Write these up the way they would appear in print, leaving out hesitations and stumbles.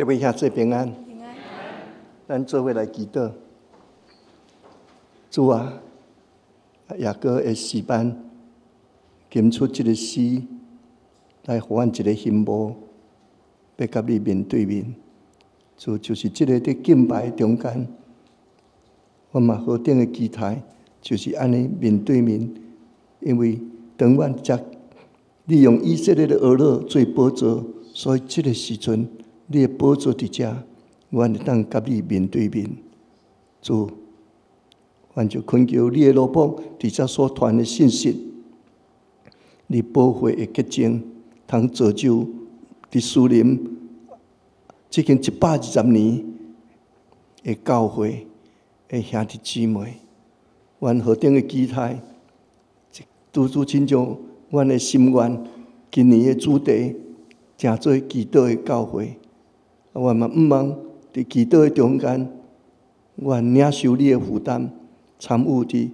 各位兄弟平安。平安。咱做伙來祈禱。主啊，雅歌的詩班吟出這个詩，來予阮一个希望，欲佮你面對面。主就是這个佇敬拜中間，我嘛何等的期待，就是按呢面對面。因為當阮才利用以色列的俄勒做寶座，所以這个時陣，你的寶座佇遮，阮會當佮你面對面。主，阮就懇求你的奴僕佇遮所傳的信息，你寶血的潔淨，通造就佇樹林，這經120年的教會的兄弟姊妹，阮何等的期待，拄拄親像阮的心願，今年的主題，成做祈禱的教會。阮嘛向望佇祈禱的中間，阮領受你的負擔，參與佇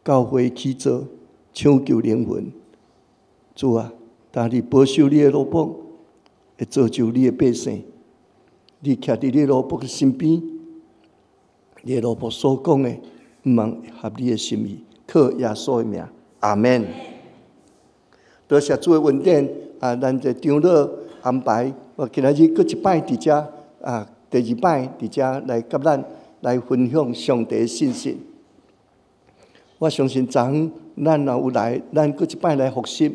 教會起造、搶救靈魂。主啊，但你保守你的奴僕，會造就你的百姓。你徛佇你的奴僕的身邊，你的奴僕所講的，向望合你的心意，靠耶穌的名，阿們。多謝主的恩典啊！咱這長老安排，我今仔日閣一擺佇遮啊，第二擺佇遮來佮咱來分享上帝的信息。我相信昨昏咱若有來，咱閣一擺來複習，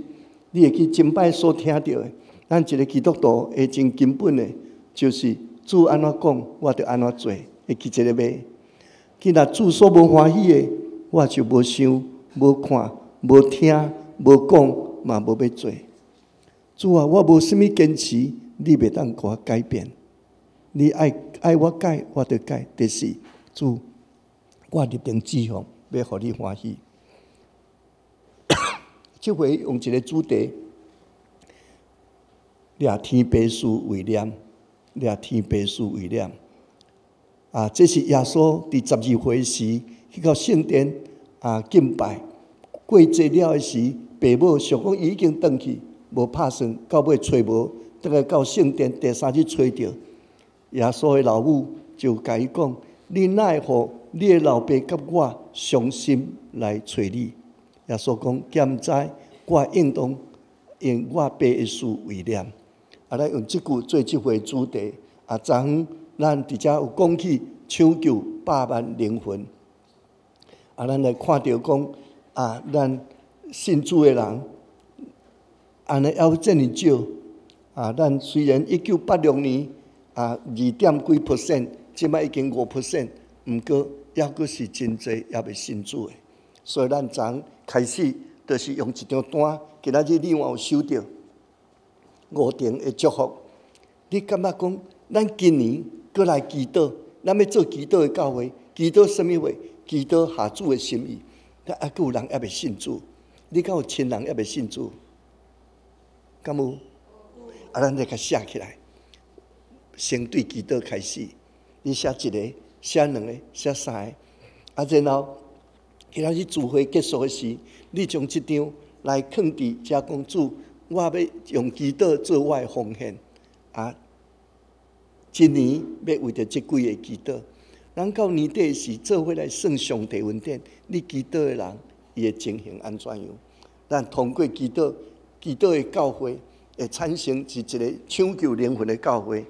你會記前擺所聽著的。咱一个基督徒會真根本的，就是主按怎講，我就按怎做，會記這个袂？既若主所無歡喜的，我就無想、無看、無聽、無講，嘛無欲做。主啊，我無啥物堅持，你袂當共我改變。你愛愛我改，我就改。但是主，我立定志向，欲予你歡喜。這回用一个主題，掠天父事為念，掠天父事為念。啊，這是耶穌佇12歲時去到聖殿啊敬拜，過節了的時，爸母想講伊已經轉去，無拍算，到尾揣無，轉來到聖殿第三日揣著。耶穌的老母就共伊講：你哪會予你的老爸佮我傷心來揣你？耶穌講：敢毋知我應當用我爸的事為念。啊，咱用這句做這回主題。啊，昨昏咱佇遮有講起搶救百萬靈魂。啊，咱來看著講啊，咱信主的人，按呢猶遮爾少。啊，咱雖然1986年啊二點幾 percent，這擺已經5 percent，毋過猶閣是真濟猶未信主的。所以咱昨昏開始就是用一張單，今仔日你有收著五重的祝福。你感覺講，咱今年閣來祈禱，咱欲做祈禱的教會，祈禱啥物話？祈禱合主的心意。啊，閣有人猶未信主，你敢有親人猶未信主？敢有？啊，咱來共寫起來。先對祈禱開始，你寫一个，寫兩个，寫三个，啊，然後今仔日聚會結束的時，你將這張來囥佇遮講主，我欲用祈禱做我的奉獻。啊，今年欲為著這幾个祈禱，咱到年底時做伙來算上帝恩典，你祈禱的人，伊的情形按怎樣？咱通過祈禱，祈禱的教會會產生是一个搶救靈魂的教會。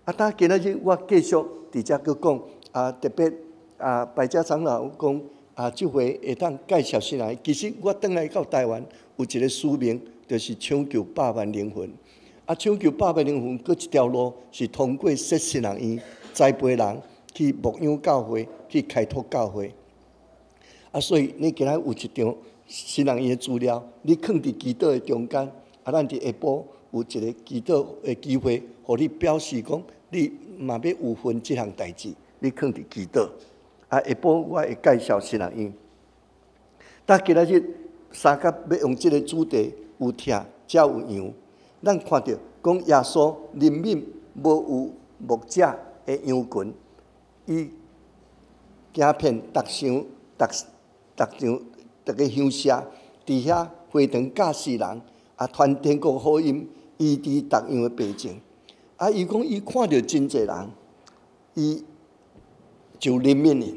啊，當今仔日我繼續佇遮閣講，啊，特別啊，百家長老講啊，這回會當介紹新來。其實我轉來到台灣有一个使命，就是搶救百萬靈魂。啊，搶救百萬靈魂，閣一條路是通過設神學院栽培人去牧養教會，去開拓教會。啊，所以你今仔有一張神學院的資料，你囥佇祈禱的中間。啊，咱佇下晡有一个祈禱的機會，予你表示講你嘛欲有份這項代誌，你囥佇祈禱。啊，下晡我會介紹神學院。但今仔日相佮欲用這个主題，有疼才有揚。咱看著講耶穌憐憫無有牧者的羊群，伊行遍逐鄉、逐逐場、逐个鄉社，佇遐會堂教示人，啊，傳天國福音，醫治逐樣的病症。啊，伊講伊看著真濟人，伊就憐憫𪜶，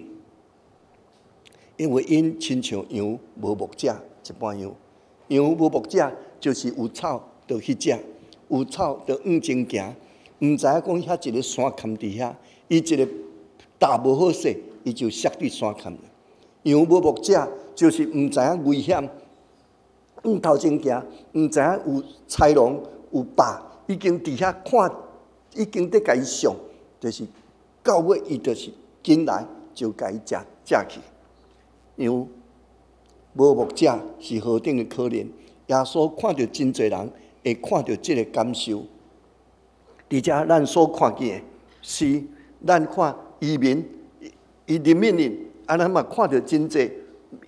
因為𪜶親像羊無牧者一般樣，羊無牧者就是有草就去食，有草就向前行，毋知影講遐一个山崁佇遐，伊一个踏無好勢，伊就摔佇山崁。羊無牧者就是毋知影危險，向頭前行，毋知影有豺狼有豹，已經佇遐看，已經佇共伊上，就是到尾伊就是緊來就共伊食食去。羊無牧者是何等的可憐！耶穌看著真濟人會看著這个感受。佇遮咱所看見的是，咱看移民，伊憐憫𪜶，啊，咱嘛看著真濟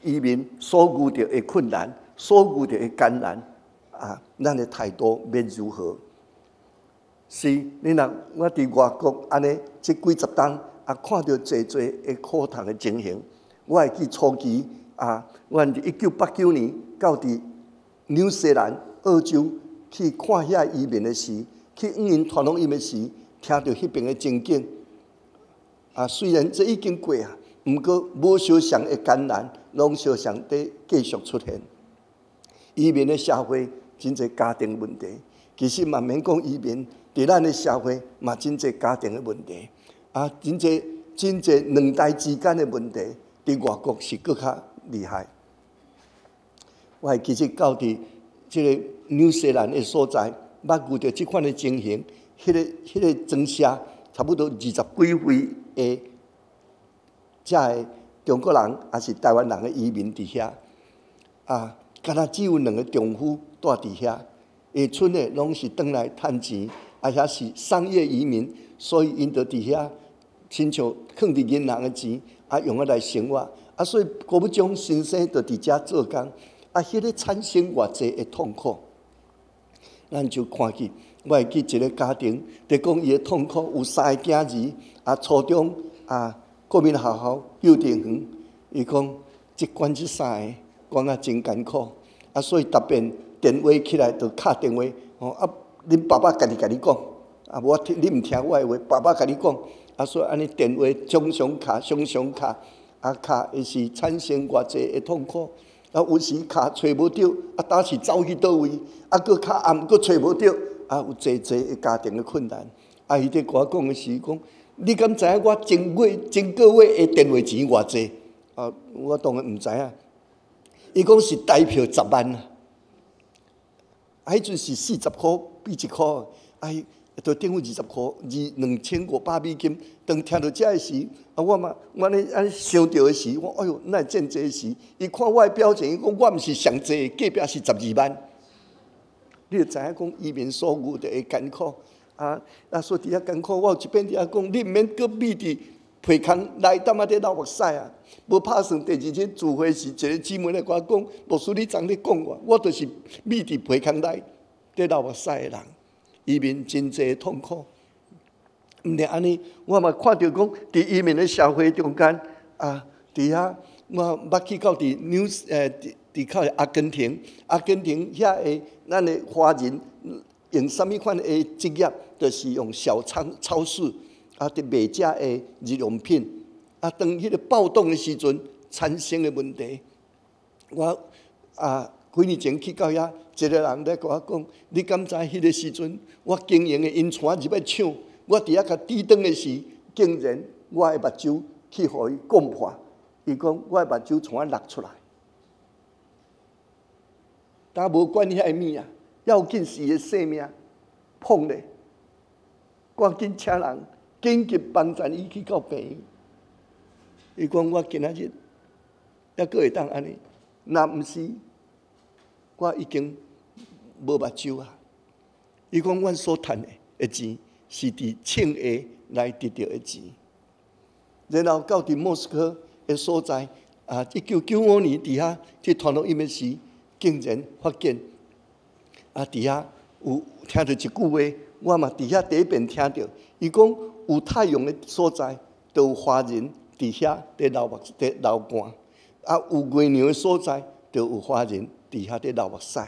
移民所遇著的困難，所遇著的艱難，啊，咱的態度欲如何？是，你若我佇外國按呢，這幾十冬啊，看著濟濟的苦讀的情形。我會記初期啊，阮佇1989年到佇紐西蘭、澳洲去看遐移民的時，去向𪜶傳福音的時，聽著彼爿的情景。啊，雖然這已經過啊，毋過無相仝的艱難，攏相仝佇繼續出現。移民的社會真濟家庭問題，其實嘛免講移民，佇咱的社會嘛真濟家庭的問題，啊，真濟真濟兩代之間的問題，佇外國是閣較厲害。我會記得到佇這个紐西蘭的所在，捌遇著這款的情形，彼个莊社差不多二十幾位的遮个中國人，抑是台灣人的移民佇遐，啊，敢若只有兩个丈夫蹛佇遐，下賰的攏是轉來趁錢，啊，遐是商業移民，所以𪜶就佇遐親像囥佇銀行的錢，啊，用啊來生活，啊，所以閣欲將先生就佇遮做工，啊，彼个產生偌濟的痛苦，咱就看見，我會記一个家庭，佇講伊的痛苦，有三个囝兒，啊，初中啊，國民學校幼稚園，伊講這管這三个管啊真艱苦，啊，所以逐遍電話起來就敲電話，吼啊，恁爸爸家己共你講，啊，無我聽你毋聽我的話，爸爸共你講，啊，所以按呢電話常常敲，常常敲，啊，敲伊是產生偌濟的痛苦，啊，有時敲揣無著，啊，當時走去佗位，啊，閣較暗，閣揣無著，啊，有濟濟的家庭的困難。啊，伊佇共我講的時講，你敢知影我前月前個月的電話錢偌濟？啊，我當然毋知影。伊講是台票10萬啊，啊，彼陣是40箍比1箍，啊，就等於20箍，2500美金。當聽著這个時，啊，我嘛，我按呢按呢想著的時，我哎喲，哪會這濟時？伊看我的表情，伊講我毋是上濟，隔壁是12萬。你就知影講移民所遇著的艱苦，啊啊，所以佇遐艱苦，我有一遍佇遐講，你毋免閣覕佇鼻空內踮仔佇流目屎啊！無拍算第二日聚會時，一个姊妹來共我講，牧師你昨咧講我，我就是覕佇鼻空內佇流目屎的人，移民真濟痛苦。毋但按呢，我嘛看著講，佇移民的社會中間啊，佇遐我捌去到佇紐佇佇靠阿根廷，阿根廷遐个咱的華人用啥物款的職業，就是用小倉超市啊，佇賣遮的日用品。啊，當彼个暴動的時陣產生的問題，我啊幾年前去到遐，一个人來共我講，你敢知彼个時陣我經營的𪜶帶入來搶，我佇遐共抵擋的時，竟然我的目睭去予伊摃破。伊講我的目睭從遐落出來，但無管遐個物啊，要緊是伊的性命，碰咧，趕緊請人緊急幫助伊去到病院。伊講我今仔日猶閣會當按呢，若毋是我已經無目睭啊。伊講阮所趁的錢是佇銃下來得著的錢，然後到佇莫斯科的所在啊，1995年佇遐去傳福音的時，竟然發現啊，佇遐有聽著一句話，我嘛佇遐第一遍聽著。伊講有太陽的所在，就有華人佇遐佇流目佇流汗；啊，有月娘的所在，就有華人佇遐佇流目屎。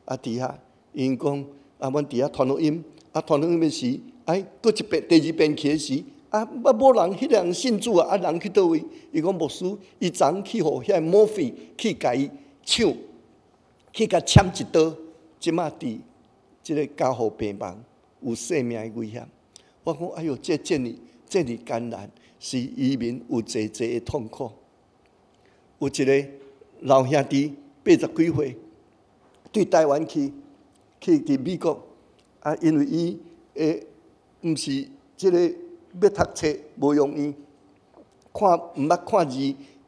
啊，佇遐𪜶講啊，阮佇遐傳福音，啊，傳福音的時，哎，閣一遍，第二遍去的時，啊，啊無人，彼個人信主啊，啊人去佗位？伊講牧師，伊昨去予彼个 Murphy 去共伊搶，去共攕一刀，這馬佇這个加護病房有性命的危險。我講，哎喲，這遮爾遮爾艱難，是移民有濟濟的痛苦。有一个老兄弟80幾歲，對台灣去，去佇美國，啊，因為伊會毋是這個欲讀冊無容易，看毋捌看字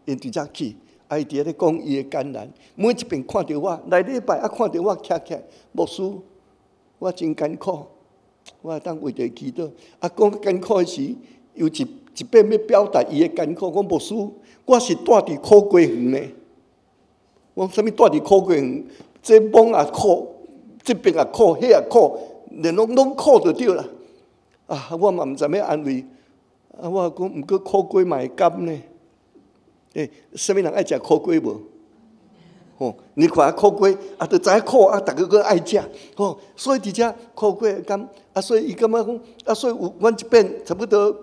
，𪜶直接去，啊，伊佇遐咧講伊的艱難。每一遍看著我，來禮拜啊看著我徛起來，牧師，我真艱苦，我會當為著伊祈禱。啊，講艱苦的時，有一一遍欲表達伊的艱苦，講牧師，我是蹛佇苦瓜園呢。我講啥物蹛佇苦瓜園？這摸也苦，這邊也苦，彼也苦，連攏攏苦就對啦。啊，我嘛毋知欲安慰。啊，我講毋過苦瓜嘛會甘呢。欸，啥物人愛食苦瓜無？吼，你看苦瓜啊，就知影苦啊，逐个閣愛食。吼，所以佇遮苦瓜會甘啊，所以伊感覺講啊，所以有阮這邊差不多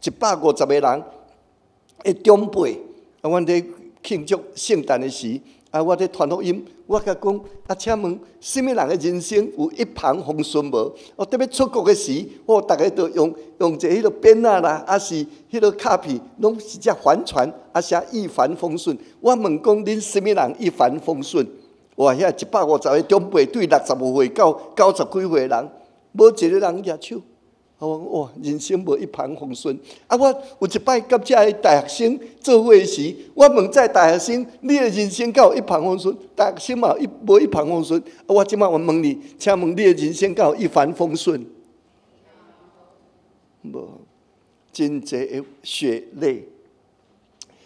150個人的長輩，啊，阮佇慶祝聖誕的時，啊，我佇傳福音，我共講啊，請問啥物人的人生有一帆風順無？我特別出國的時，我逐个都用用一个彼个鞭仔啦，抑是彼个卡片，攏是遮帆船，啊寫一帆風順。我問講恁啥物人一帆風順？哇，遐150個長輩對65歲到90幾歲的人，無一个人舉手。我講哇，人生無一帆風順。啊，我有一擺佮遮个大學生做伙時，我問這大學生，你的人生敢有一帆風順？大學生嘛一無一帆風順。啊，我這馬我問你，請問你的人生敢有一帆風順？無，真濟的血淚。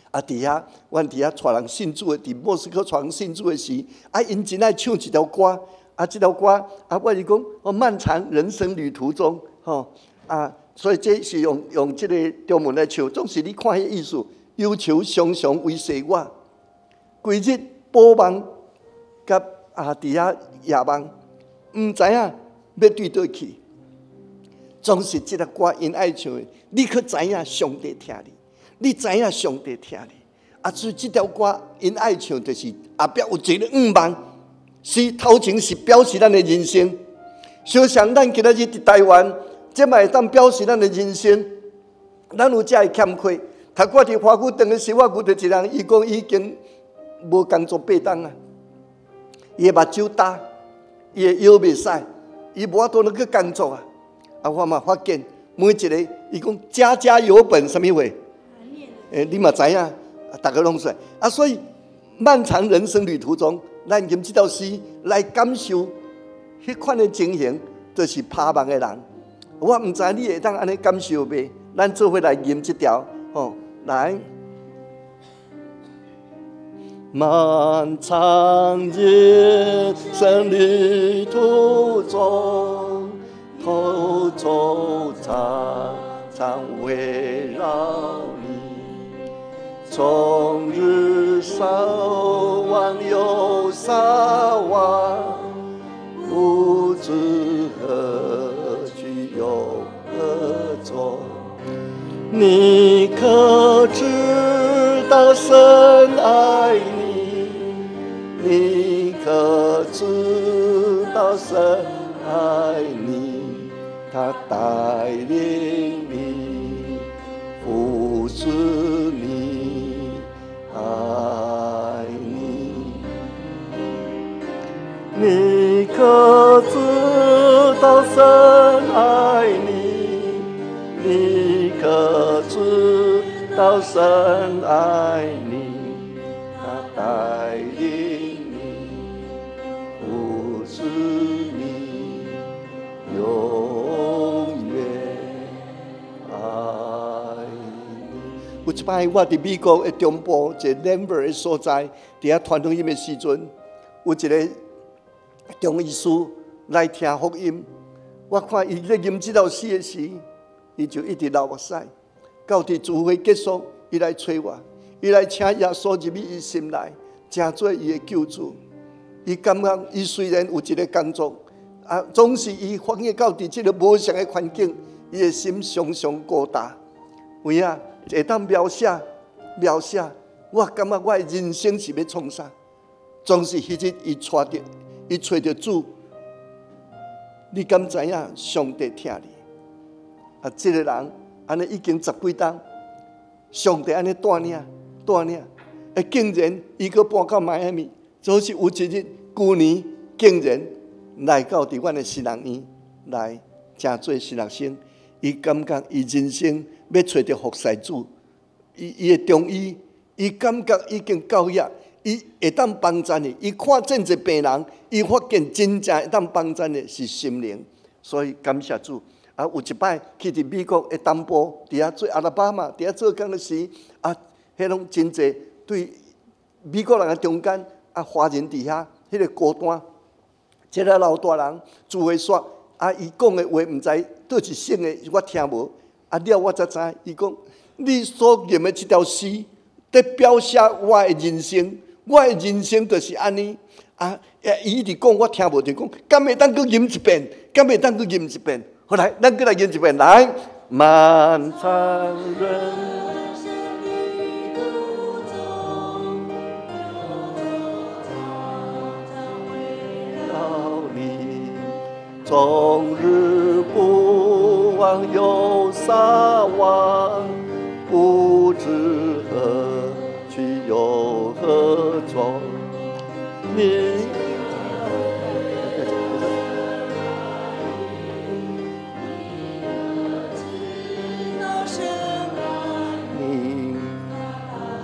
啊，佇遐，阮佇遐帶人信主的，佇莫斯科帶人信主的時，啊，𪜶真愛唱一條歌，啊，這條歌，啊，我是講，哦，漫長人生旅途中，吼。啊，所以這是用用這个中文來唱，總是你看彼意思，憂愁常常威脅我，規日寶夢佮啊佇遐夜夢，毋知影欲對佗去。總是這个歌𪜶愛唱的，你可知影上帝疼你，你知影上帝疼你。啊，所以這條歌𪜶愛唱，就是後壁有一个願望，是頭前是表示咱的人生。想想咱今仔日佇台灣。這嘛會當表示咱的人生，咱有遮的欠缺。頭拄佇華府轉的時，我遇著一個人，伊講已經無工作8冬啊，伊的目睭焦，伊的腰袂使，伊無法度去工作啊。啊，我嘛發現每一个，伊講家家有本啥物話？欸，你嘛知影，逐个攏說啊，所以漫長人生旅途中，咱用這條詩來感受彼款的情形，就是拍夢的人。我毋知你會當按呢感受袂？咱做伙來吟這條，吼，來。漫長人生旅途中，愁愁常常圍繞你，終日守望又撒網，不知何去又何從？你可知道神愛你？你可知道神愛你？他帶領你，扶持你，愛你。你可知道神愛你？你可知道神愛你？他帶領你，扶持你，永遠愛你。有一擺，我佇美國的中部一个 Denver 的所在，佇遐傳福音的時陣，有一个中醫師來聽福音。我看伊咧吟這首詩的時，伊就一直流目屎。到佇聚會結束，伊來揣我，伊來請耶穌入去伊心內，成做伊的救主。伊感覺伊雖然有一个工作，啊，總是伊發現到佇這个無相的環境，伊的心常常孤單。有影會當描寫描寫，我感覺我的人生是欲創啥？總是彼日伊帶著伊揣著主，你敢知影上帝疼你？啊，這个人按呢已經十幾冬，上帝按呢帶領帶領，欸，竟然伊閣搬到邁阿密，就是有一日，舊年竟然來到佇阮的神學院來，成做神學生。伊感覺伊人生欲揣著服侍主，伊伊的中醫，伊感覺已經到遐，伊會當幫贊的。伊看見一病人，伊發現真正會當幫贊的是心靈，所以感謝主。啊，有一擺去佇美國的東部，佇遐做阿拉巴馬，佇遐做工的時，啊，彼攏真濟對美國人的中間，啊，華人佇遐，彼个孤單，這个老大人聚會煞，啊，伊講的話毋知佗一省的，我聽無。啊，了我才知，伊講你所吟的這條詩，佇表寫我的人生，我的人生就是按呢。啊，伊一直講我聽無，就講敢會當閣吟一遍，敢會當閣吟一遍。好來，咱閣來吟一遍，來，漫長人生的途中，有走常為了你，終日不忘憂撒網，不知何去又何從。你。知道深愛你。他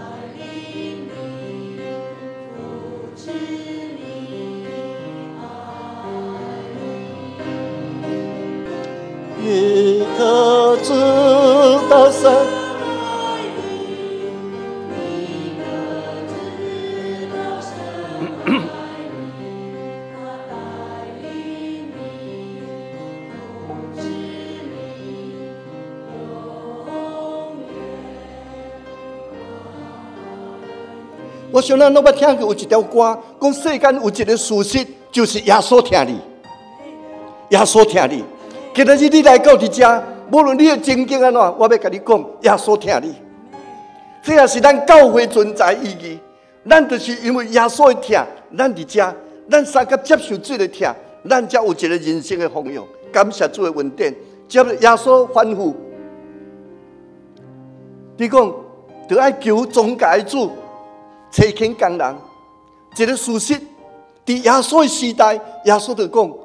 帶領你，扶持你，愛你可知道神愛你，你可知道神愛你，他帶領你，扶持你，永遠我想咱攏捌聽過有一條歌，講世間有一个事實，就是耶穌疼你，耶穌疼你。今仔日你來到佇遮，無論你的情景按怎，我欲共你講，耶穌疼你。這也是咱教會存在意義。咱就是因為耶穌的疼，咱佇遮，咱相佮接受這个疼，咱才有一個人生的方向。感謝主的恩典。接著耶穌吩咐，你講，著愛求莊稼的主，差遣工人。一个事實，佇耶穌的時代，耶穌就講，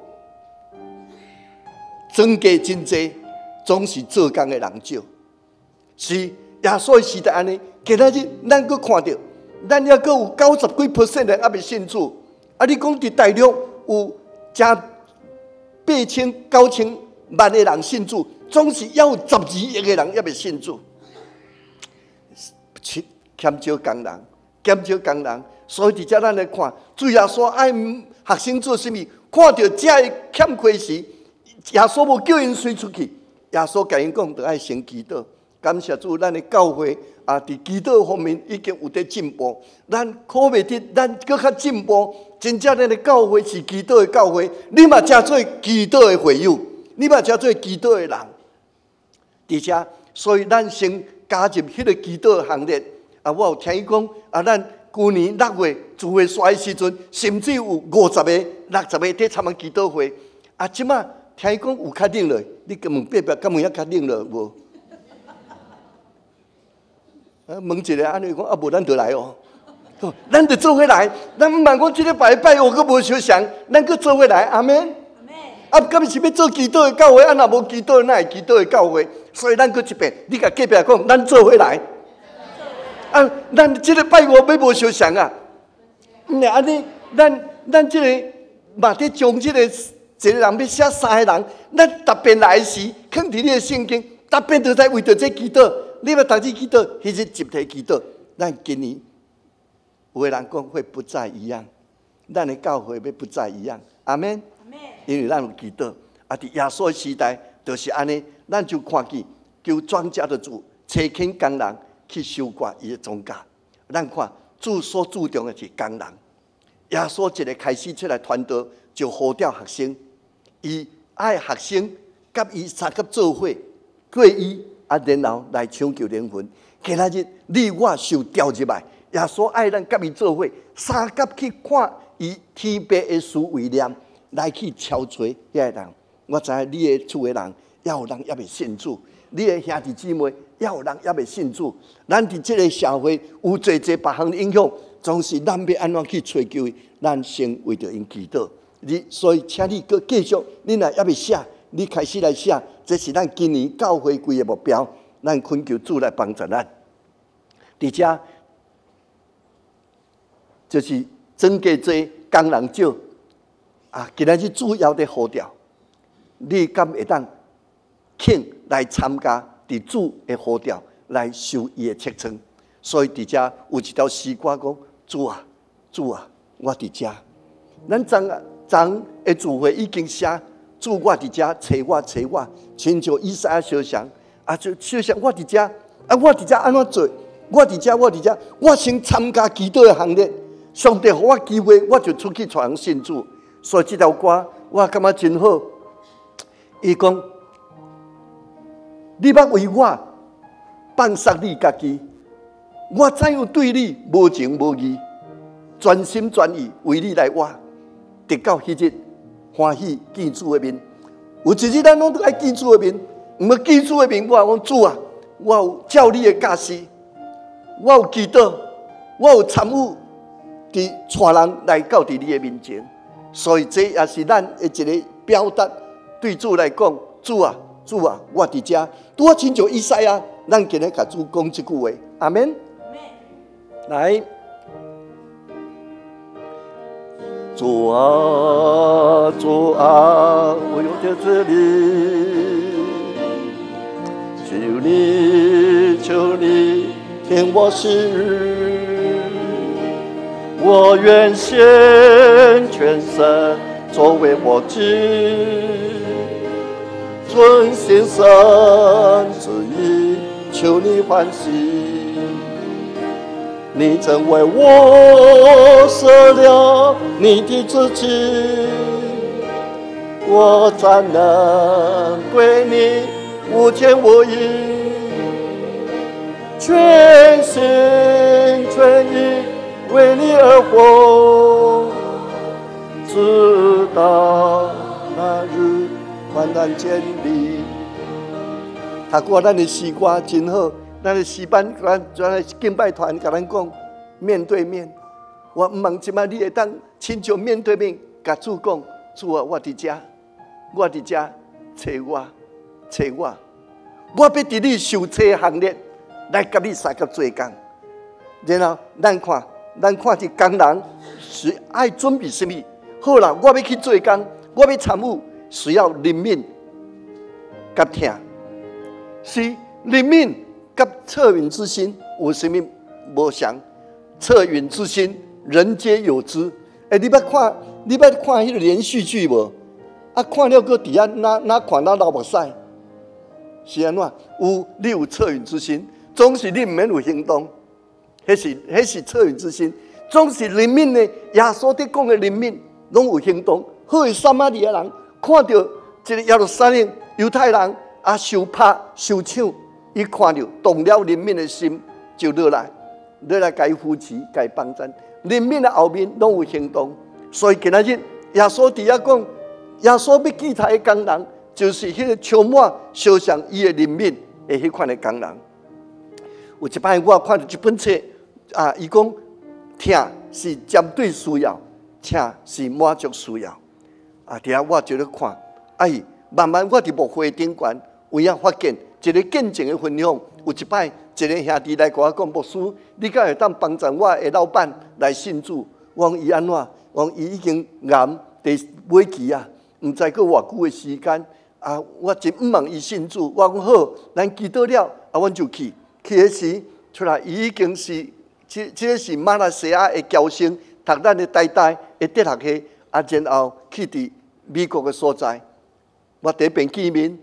莊稼真濟，總是做工的人少。是耶穌的時代按呢，今仔日咱閣看著，咱猶閣有九十幾 percent 人猶未信主。啊，你講佇大陸有成八千、九千萬个人信主，總是猶有12億个人猶未信主。欠少工人，減少工人，所以佇遮咱來看，主耶穌愛學生做啥物？看著遮个欠缺時，耶穌無叫𪜶隨出去，耶穌共𪜶講，著愛先祈禱。感謝主，咱的教會啊，佇祈禱方面已經有佇進步。咱可袂得，咱閣較進步。真正咱的教會是祈禱的教會，你嘛誠做祈禱的會友，你嘛誠做祈禱的人。佇遮，所以咱先加入彼个祈禱的行列。啊，我有聽伊講，啊，咱舊年6月聚會煞的時陣，甚至有50個、60個佇參加祈禱會。啊，這馬聽伊講有較冷落，你問隔壁敢有影較冷落無？啊，問一下按呢講，啊，無咱就來哦。咱就做伙來，咱毋茫講這禮拜拜五閣無相仝，咱閣做伙來，阿們。啊，敢是欲做祈禱的教會，啊，若無祈禱，哪會祈禱的教會？所以咱閣一遍，你共隔壁講，咱做伙來。啊，咱這禮拜五欲無相仝啊？毋是按呢，咱咱這个嘛佇將這个一个人欲寫三个人，咱逐遍來時，囥佇你的聖經，逐遍都在為著這祈禱。你欲逐日祈禱，彼日集體祈禱。咱今年有的人講會不再一樣，咱的教會欲不再一樣。阿們。因為咱有祈禱，啊，佇耶穌的時代就是按呢，咱就看見求莊稼的主差遣工人去收割伊的莊稼。咱看主所注重的是工人。耶穌一个開始出來傳道，就呼召學生，伊愛學生佮伊相佮做伙過伊啊，然後來搶救靈魂。今仔日你我受召入來，耶穌愛咱佮伊做伙，相佮去看伊天父的事為念，來去敲揣遐个人。我知影你的厝的人，猶有人猶未信主；你的兄弟姊妹，猶有人猶未信主。咱佇這个社會有濟濟別項的影響，總是咱欲按怎去揣求伊，咱先為著𪜶祈禱。你所以，請你閣繼續，你若猶未寫，你開始來寫，這是咱今年教會規个目標。咱懇求主來幫助咱。佇遮就是莊家濟工人少啊！今仔日主要佇呼召，你敢會當肯來參加佇主的呼召，來受伊的切磋？所以佇遮有一條詩歌講：主啊，主啊，我佇遮。咱昨昨的聚會已經寫，主我佇遮，揣我揣我，親像以賽亞相像啊，就相像我佇遮啊，我佇遮按怎做？我佇遮，我佇遮，我先參加祈禱的行列。上帝予我機會，我就出去帶人信主。所以這條歌我感覺真好。伊講：你捌為我放殺你家己，我怎樣對你無情無義，全心全意為你來活，直到彼日歡喜見主的面。有一日咱攏愛見主的面，毋過見主的面，我講主啊，我有照你的教示，我有祈禱，我有參與，佇帶人來到佇你的面前，所以這也是咱的一個表達。對主來講，主啊，主啊，我佇遮，拄仔親像以賽亞，咱今日共主講這句話，阿們。來，主啊，主啊，我又在這裡，求你，求你聽我心語。我願獻全身作為活祭，遵行神旨意，求你歡喜。你曾為我捨了你的自己，我怎能對你無情無義？全心全意為你而活，直到那日歡然見你。讀過咱的詩歌真好，咱的詩班、咱的敬拜團共咱講面對面。我毋望這擺你會當親像面對面，共主講：主啊，我佇遮，我佇遮，揣我，揣我，我欲佇你受揣行列，來佮你相佮做工。然後咱看，咱看這工人是愛準備啥物？好啦，我欲去做工，我欲參與，需要憐憫佮疼。是憐憫佮惻隱之心有啥物無相？惻隱之心，人皆有之。欸，你捌看？你捌看彼个連續劇無？啊，看了閣佇遐哪哪看哪流目屎？是按怎？有，你有惻隱之心，總是你毋免有行動。彼是彼是惻隱之心，總是憐憫的。耶穌佇講的憐憫，攏有行動。好的撒瑪利亞人看著一个耶路撒冷猶太人啊受拍受搶，伊看著動了憐憫的心，就落來落來共伊扶持，共伊幫贊。憐憫的後面攏有行動，所以今仔日耶穌佇遐講，耶穌欲寄託的工人，就是彼个充滿相像伊的憐憫的彼款的工人。有一擺我看著這本冊啊，伊講疼是針對需要，請是滿足需要。啊，佇遐我就咧看，哎，慢慢我佇牧會頂懸，有影發現一个見證的分享。有一擺，一个兄弟來共我講，牧師，你敢會當幫助我的老闆來信主？我講伊按怎？我講伊已經癌第尾期啊，毋知閣偌久的時間啊！我真毋望伊信主。我講好，咱祈禱了，啊，阮就去。去彼時出來，伊已經是這這个是馬來西亞的僑生，讀咱的台大的哲學系，啊，然後去佇美國的所在。我佇彼邊見面，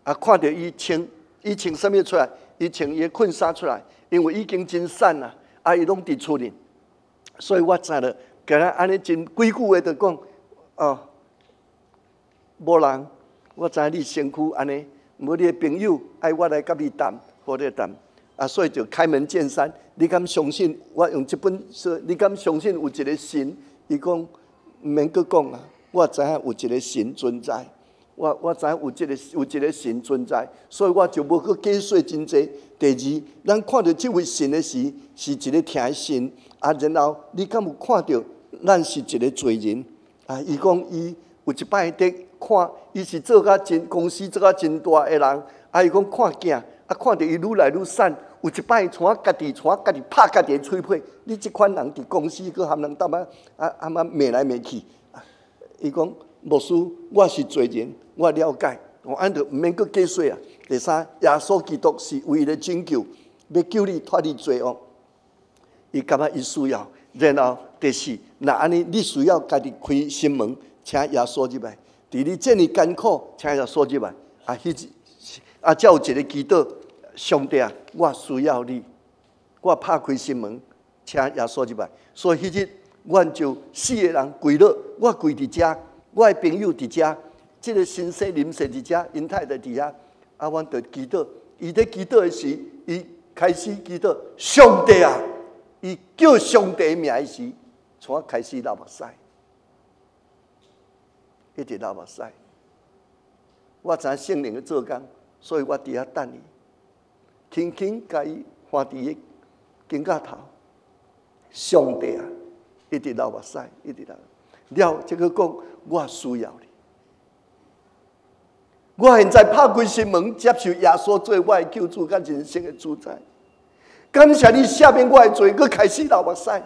啊，看著伊穿，伊穿啥物出來？伊穿伊的困衫出來，因為已經真瘦啦，啊，伊攏佇厝裡，所以我知了，共伊按呢真幾句話就講，哦，無人，我知影你身軀按呢，無你的朋友愛我來佮你談，好咧談。啊，所以就開門見山，你敢相信我用這本書？你敢相信有一個神？伊講毋免閣講啊，我知影有一個神存在，我知影有一個神存在，所以我就無閣解說真濟。第二，咱看著這位神的時，是一個疼的神啊。然後你敢有看著咱是一個罪人啊？伊講伊有一擺佇看，伊是做甲真公司做甲真大的人，啊，伊講看鏡，啊，看著伊愈來愈瘦。有一擺像家己拍家己的喙皮，你這款人佇公司閣含人搭啊啊啊罵來罵去。伊講牧師，我是罪人，我了解，我按著毋免閣解說啊。第三，耶穌基督是唯一的拯救，欲救你脫離罪惡。伊感覺伊需要，然後第四，若按呢，你需要家己開心門，請耶穌入來。佇你這爾艱苦，請耶穌入來。啊，彼啊，才有一個祈禱。上帝啊，我需要你，我拍開心門，請耶穌入來。所以彼日，阮就四個人跪落，我跪佇遮，我的朋友佇遮，這個先生林生佇遮，𪜶太太佇遐，啊，阮就祈禱。伊佇祈禱的時，伊開始祈禱，上帝啊，伊叫上帝名的時，從我開始流目屎，一直流目屎。我知影聖靈的做工，所以我佇遐等伊。輕輕共伊放佇伊肩胛頭，上帝啊，一直流目屎，一直流。了，這個講我需要你。我現在拍開心門，接受耶穌做我的救主，佮人生的主宰。感謝你赦免我的罪，閣開始流目屎。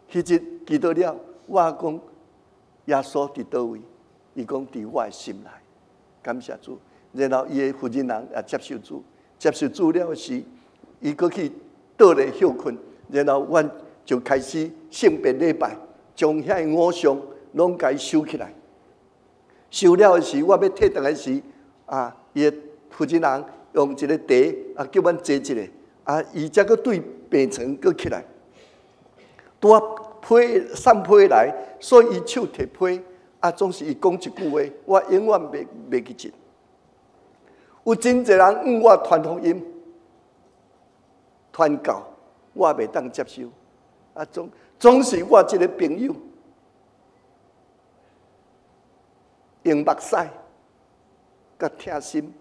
彼日祈禱了，我講耶穌佇佗位？伊講佇我的心內。感謝主。然後伊的負責人也接受主。接受主了時，伊閣去倒咧歇睏，然後阮就開始聖別禮拜，將遐個偶像攏共伊收起來。收了的時，我欲退轉來時，啊，伊的負責人用一個茶啊，叫阮坐一下，啊，伊才閣對病床閣起來，拄仔批送批來，所以伊手提批，啊，總是伊講一句話，我永遠袂記得。有真濟人向我傳福音、傳教，我袂當接受。啊，總是我這個朋友用目屎佮疼心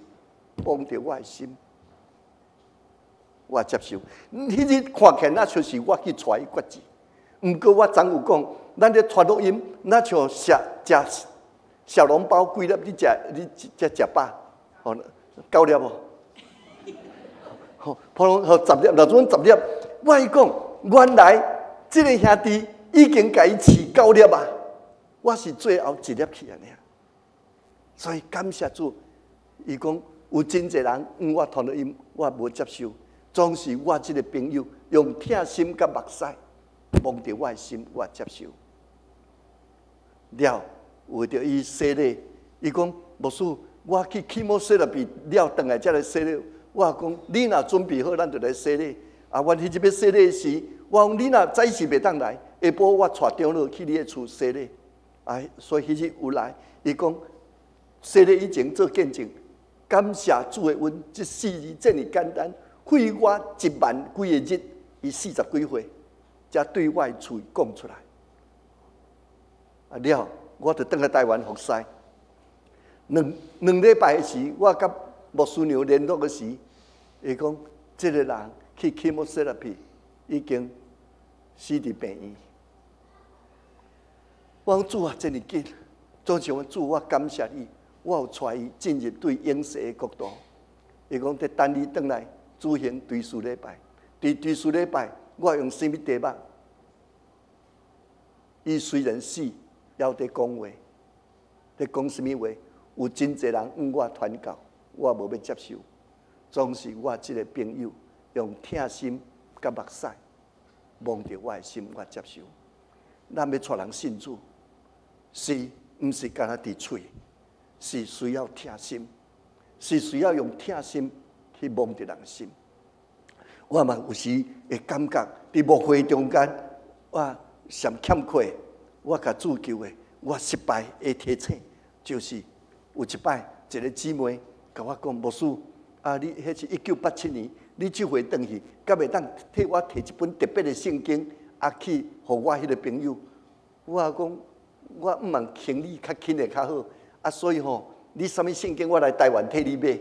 摸著我的心，我接受。彼日看起來若像是我去帶伊決志，毋過我昨有講，咱咧傳福音，若像食食小籠包幾粒，你食你才食飽，吼。九粒無，吼，普通吼十粒，若陣十粒，我伊講，原來這個兄弟已經共伊飼九粒啊，我是最後一粒去啊爾，所以感謝主，伊講有真濟人向我傳福音，我無接受，總是我這個朋友用疼心佮目屎摸著我的心，我接受。了，為著伊洗禮，伊講牧師。我去 chemotherapy 了，轉來才來洗禮。我講，你若準備好，咱就來洗禮。啊，阮彼日欲洗禮時，我講你若早時袂當來，下晡我帶長老去你的厝洗禮。啊，所以彼日有來，伊講洗禮以前做見證，感謝主的恩，這四字這爾簡單，費我一萬幾個日，伊四十幾歲，才對我的喙講出來。啊了，我就轉來台灣服侍。兩禮拜時，我佮牧師娘聯絡的時，伊講這個人去 chemotherapy 已經死佇病院。我講主啊，這爾緊，總是講主，我感謝你，我有帶伊進入對永世的國度。伊講佇等你轉來舉行追思禮拜，佇追思禮拜，我用啥物題目？伊雖然死，猶佇講話，佇講啥物話？有真濟人向我傳教，我無欲接受。總是我這個朋友用疼心佮目屎摸著我的心，我接受。咱欲帶人信主，是毋是干焦佇喙？是需要疼心，是需要用疼心去摸著人心。我嘛有時會感覺佇牧會中間，我上欠缺，我共主求的，我失敗會提醒。就是有一擺一个姊妹共我講，牧師，啊，你彼是1987年，你這回轉去，敢會當替我提一本特別的聖經，啊，去予我彼个朋友。我講，我毋茫行李較輕的較好，啊，所以吼，你啥物聖經我來台灣替你買。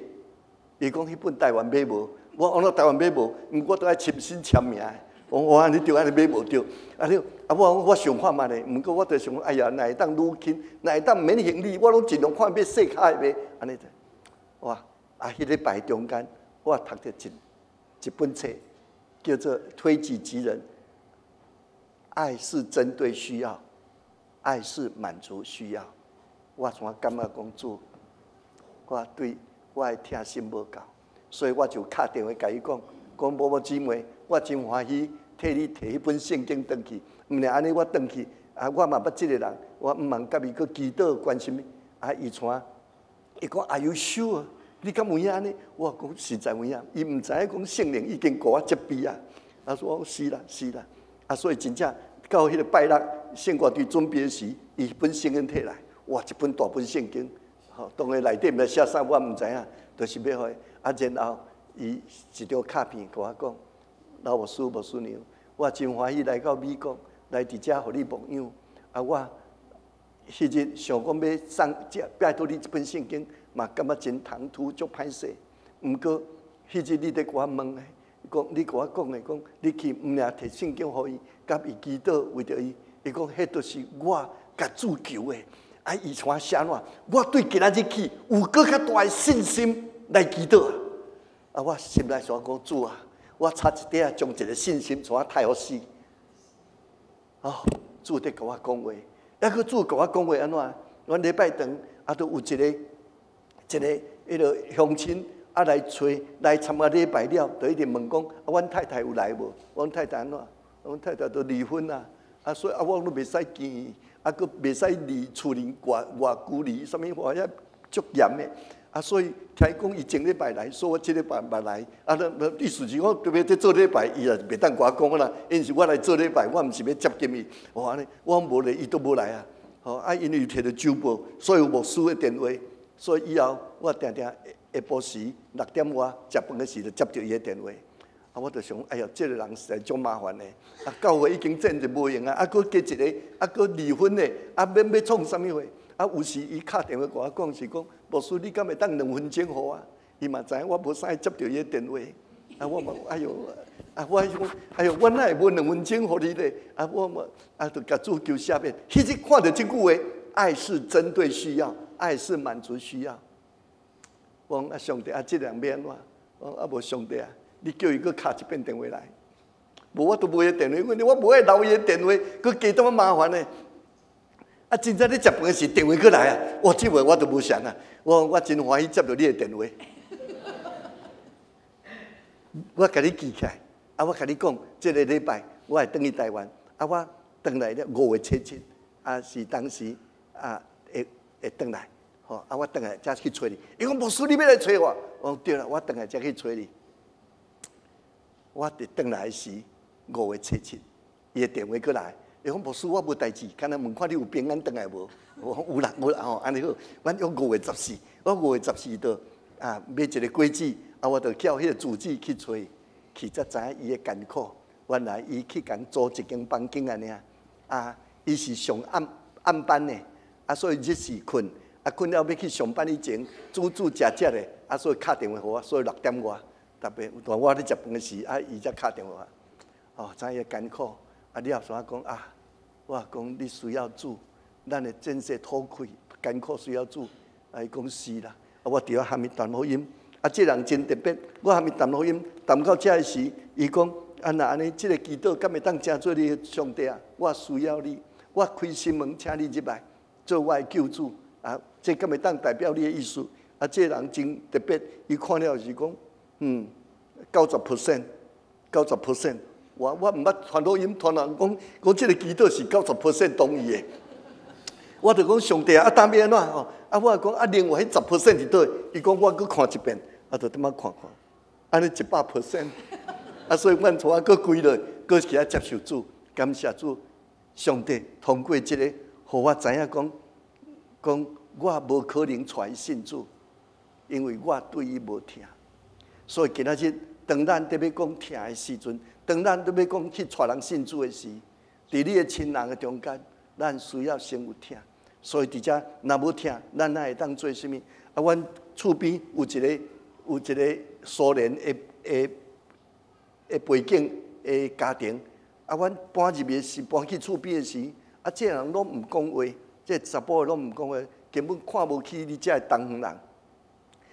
伊講彼本台灣買無，我講台灣買無，毋過都愛親身簽名。我我按呢對，按呢買無著。啊你啊我我想看覓咧，毋過我就想，哎呀，若會當愈輕，若會當免行李，我攏盡量看欲細跤的買，按呢。哇！啊，彼禮拜中間，我讀著一本冊，叫做《推己及人》，愛是針對需要，愛是滿足需要。我怎感覺講主，我對我的疼心無夠，所以我就敲電話共伊講，講某某姊妹，我真歡喜替你提彼本聖經轉去，毋但按呢我轉去，啊，我嘛捌這個人，我毋茫佮伊閣祈禱關心。啊，伊帶，伊講 Are you sure？你敢有影按呢？我講實在有影，伊毋知影講聖靈已經予我責備啊。啊，說是啦是啦，啊，所以真正到彼个拜六聖歌隊準備時，伊本聖經提來，哇，一本大本聖經，吼，當然內底毋知寫啥，我毋知影，就是欲予伊。啊，然後伊一張卡片共我講，老牧師、牧師娘，我真歡喜來到美國，來佇遮予你牧養。啊，我彼日想講欲送這拜託你這本聖經，嘛感覺真唐突，足歹勢。毋過彼日你佇共我問的，講你共我講的，講你去毋爾提聖經予伊，佮伊祈禱為著伊。伊講彼就是我共主求的。啊，伊像寫怎？我對今仔日起有閣較大的信心來祈禱。啊，我心內想講主啊，我差一點仔將一个信心從我太予死。哦，主佇共我講話，抑閣主共我講話按怎？阮禮拜堂啊，都有一个一个彼个鄉親啊來揣來參加禮拜了，就一直問講啊，阮太太有來無？阮太太按怎？阮太太都離婚啊，啊，所以啊，我攏袂使見伊，啊，閣袂使離厝裡外外距離，啥物話遐足嚴的。啊，所以聽伊講伊前禮拜來，所以我這禮拜嘛來。啊，那那意思是我特別佇做禮拜，伊也袂當共我講啦。因為是我來做禮拜，我毋是欲接近伊。我按呢，我無來，伊都無來啊。吼啊，因為提著週報，所有牧師的電話，所以以後我定定下晡時6點外食飯的時就接著伊的電話。啊，我就想，哎喲，這個人實在足麻煩的。啊，教會已經戰就無閒啊，啊，閣加一个，啊，閣離婚的，啊，欲欲創啥物貨？啊，有時伊敲電話共我講是講，牧師你敢會當兩分鐘予我？伊嘛知影我無啥愛接著伊的電話。啊，我嘛，哎喲，啊，我講，哎喲，我哪會無兩分鐘予你咧？啊，我嘛，啊，就共主求赦免。彼日看著這句話，愛是針對需要，愛是滿足需要。我講啊，上帝啊，這個人欲按怎？我講啊，無上帝啊，你叫伊閣敲一遍電話來。無我都無伊電話，我無愛留伊的電話，閣加淡仔麻煩呢。啊，真正咧食飯時，電話閣來啊！哇，這回我都無想啊！我我真歡喜接著你的電話。我共你記起來，啊，我共你講，這个禮拜我會轉去台灣，啊，我轉來了5月7日，啊，是當時啊，會會轉來，吼，啊，我轉來才去揣你。伊講牧師，你欲來揣我？我講對啦，我轉來才去揣你。我佇轉來時5月7日，伊的電話閣來。伊講牧師，我無代誌，干焦問看你有平安轉來無？我講有啦有啦吼，按呢好。阮約五月十四，我五月十四就啊買一个果子，啊我就叫彼个主子去揣，去才知影伊的艱苦。原來伊去共租一間房間按呢爾，啊，伊是上暗暗班的，啊，所以日時睏，啊，睏了欲去上班以前，煮煮食食的，啊，所以敲電話予我，所以6點外，特別當我咧食飯時，啊，伊才敲電話，哦，知伊的艱苦，啊，了後煞講啊。我講你需要主，咱的戰勢土氣艱苦需要主。啊，伊講是啦。啊，我佇遐含伊談福音。啊，這人真特別，我含伊談福音，談到遮的時，伊講啊，若按呢，這个祈禱敢會當成做你的上帝啊？我需要你，我開心門，請你入來做我的救主。啊，這敢會當代表你的意思？啊，這個人真特別，伊看了是講，嗯，90%，90%。我我毋捌傳福音，傳人講講這个祈禱是90% 同意的。我就講上帝啊，當欲按怎吼？啊，我講啊，另外彼10% 佇佗？伊講我閣看一遍，啊，就踮仔看看，按呢100%。啊，所以阮帶閣跪落，閣起來接受主，感謝主，上帝通過這个，予我知影講，講我無可能帶伊信主，因為我對伊無疼。所以今仔日，當咱伫欲講疼的時陣，當咱伫欲講去帶人信主的時，佇你的親人的中間，咱需要先有疼。所以佇遮若無疼，咱哪會當做啥物？啊，阮厝邊有一個蘇聯的背景的家庭，啊，阮搬入去時，搬去厝邊的時，啊，這個人攏毋講話，這個查埔的攏毋講話，根本看無起你這個東方人。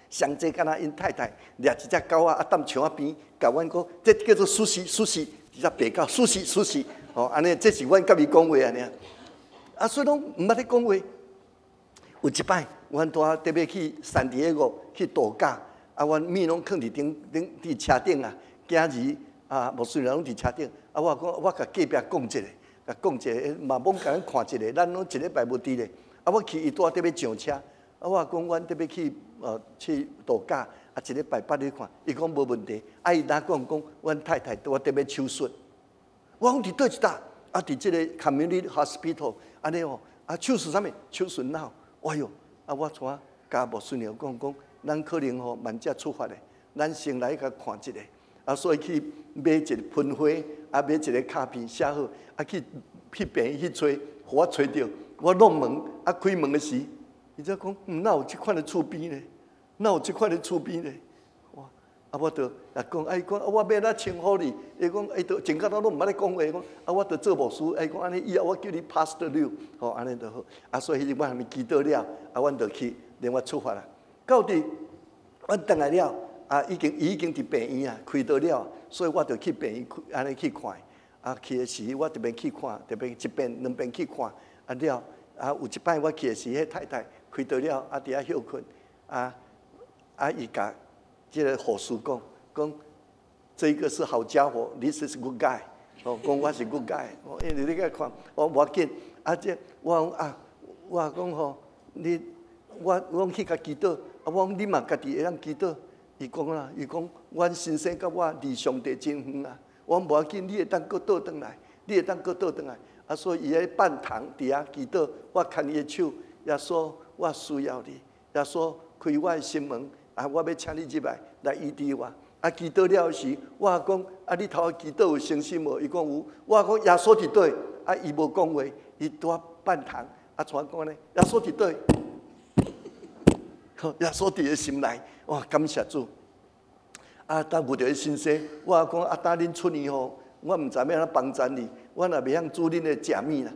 上濟敢若𪜶太太掠一隻狗仔，啊，踮牆仔邊，共阮講，這叫做蘇西蘇西，一隻白狗蘇西蘇西，吼，按呢，這是阮佮伊講話按呢。啊，所以攏毋捌咧講話。有一擺，阮拄仔特別去聖地亞哥去度假，啊，阮物攏囥佇頂頂佇車頂啊，囝兒啊，牧師娘攏佇車頂，啊，我講我共隔壁講一下，共講一下，嘛罔共咱看一下，咱攏一禮拜無佇咧。啊，我去伊拄仔特別上車，啊，我講阮特別去度假，啊，一禮拜捌你看，伊講無問題，啊，伊若講講，阮太太拄仔特別手術，我講佇佗一搭，啊，佇這個 community hospital，按呢哦，啊，手術啥物？手術腦。哎喲！啊，我帶共牧師娘講講，咱可能吼慢才出發的，咱先來共看一下。啊，所以去買一個盆花，啊，買一個卡片寫好，啊，去病院去揣，予我揣著。我挵門，啊，開門的時，伊才講，哪有這款的厝邊咧？哪有這款的厝邊咧？哇！啊，我就來講，啊，伊講，啊，我欲按怎稱呼你？伊講，伊都前到攏毋捌咧講話，講，啊，我著做牧師，伊講按呢，以後我叫你 Pastor 劉，吼，按呢就好。啊，所以彼日我還沒祈禱了，啊，阮就去，另外出發啦。到佇阮轉來了，啊，伊已經佇病院啊，開刀了，所以我就去病院按呢去看。啊，去的時我特別去看，特別一遍兩遍去看，啊了，啊有一擺我去的時，彼太太開刀了，啊佇遐歇睏，啊啊伊共這個護士講講，這個是好傢伙，This is good guy，哦，講我是 good guy，哦，因為你共看，我無要緊，啊這我講啊，我講吼，你我我去共祈禱，啊我講你嘛家己會當祈禱，伊講啦，伊講阮先生佮我離上帝真遠啊，我講無要緊，你會當閣倒轉來，你會當閣倒轉來，啊所以伊咧半堂佇遐祈禱，我牽伊的手，耶穌我需要你，耶穌開我的心門，啊我欲請你入來來醫治我。啊祈禱了時，我講啊你頭祈禱有誠心無？伊講有。我講耶穌佇佗？啊伊無講話，伊拄仔半堂，啊怎講呢？耶穌佇佗？耶穌佇伊心內，哇感謝主。啊，當遇著彼先生，我講啊，當恁出院吼，我毋知欲按怎幫贊你，我若袂曉煮恁的食物啦。